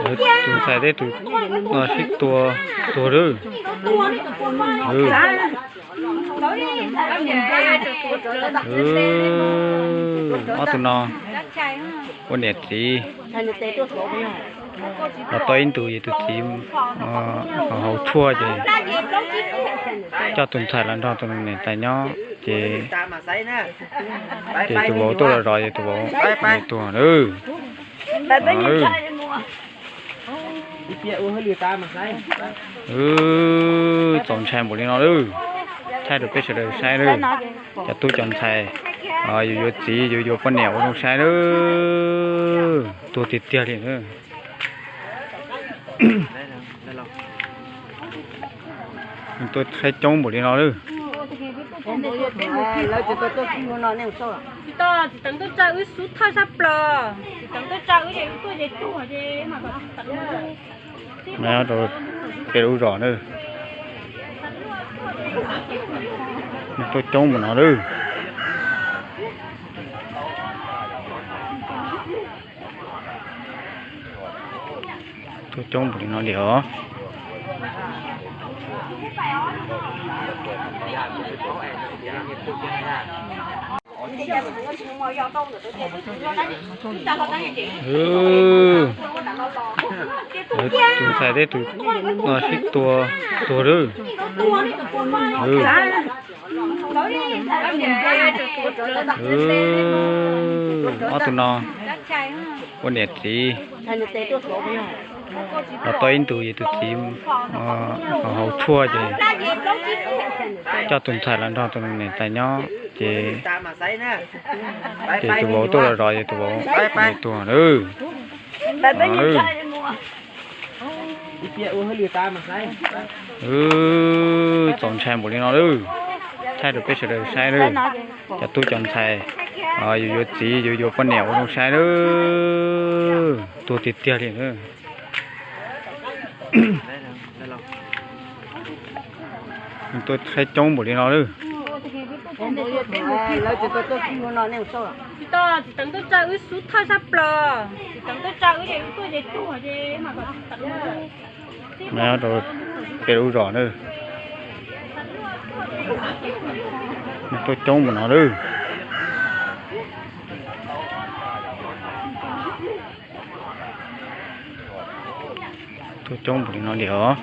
Tus ntxhais tej tus no sib tua tuag lawm. Ob tug no ua niam txiv los tau ib ntus ces tus txiv haus tshuaj ces coj tus ntxhais los nrog tus niam tais nyob ces, ces tus vauv tuaj los zov ces tus vauv tuag lawm. Txaus ntshai npaum li no lawm. Thaij rau peb sawv daws saib lawm. Cov tub cov ntxhais, yus yuav txiv yus yuav poj niam ua zoo saib lawm. Tuag tiag tiag li. Tuaj saib coob npaum li no lawm. Tsis tau, txiv teev tuaj tsa wb xub thawj sab plaws, txiv teev tuaj tsa wb ces wb tuaj ces tuag ces mam kom txiv teev. Rau peb lub zos na, tuaj coob npaum no lawm. Tuaj coob npaum li no li os. Tus ntxhais tej tus no sib tua tuag lawm. Ob tug no ua niam txiv los tau ib ntus ces tus txiv haus tshuaj ces coj tus ntxhais los nrog tus niam tais nyob ces, ces tus vauv tuaj los zov ces tus vauv tuag lawm. Txaus ntshai npaum li no lawm. Thaij rau peb sawv daws saib lawm. Cov tub cov ntxhais, yus yuav txiv yus yuav poj niam ua zoo saib lawm. Tuag tiag tiag li. Tuaj saib coob npaum li no lawm. Tsis tau, txiv teev tuaj tsa wb xub thawj sab plaws, txiv teev tuaj tsa wb ces wb tuaj ces tuag ces mam kom txiv teev. Rau peb lub zos na, tuaj coob npaum no lawm. Tuaj coob npaum li no li os.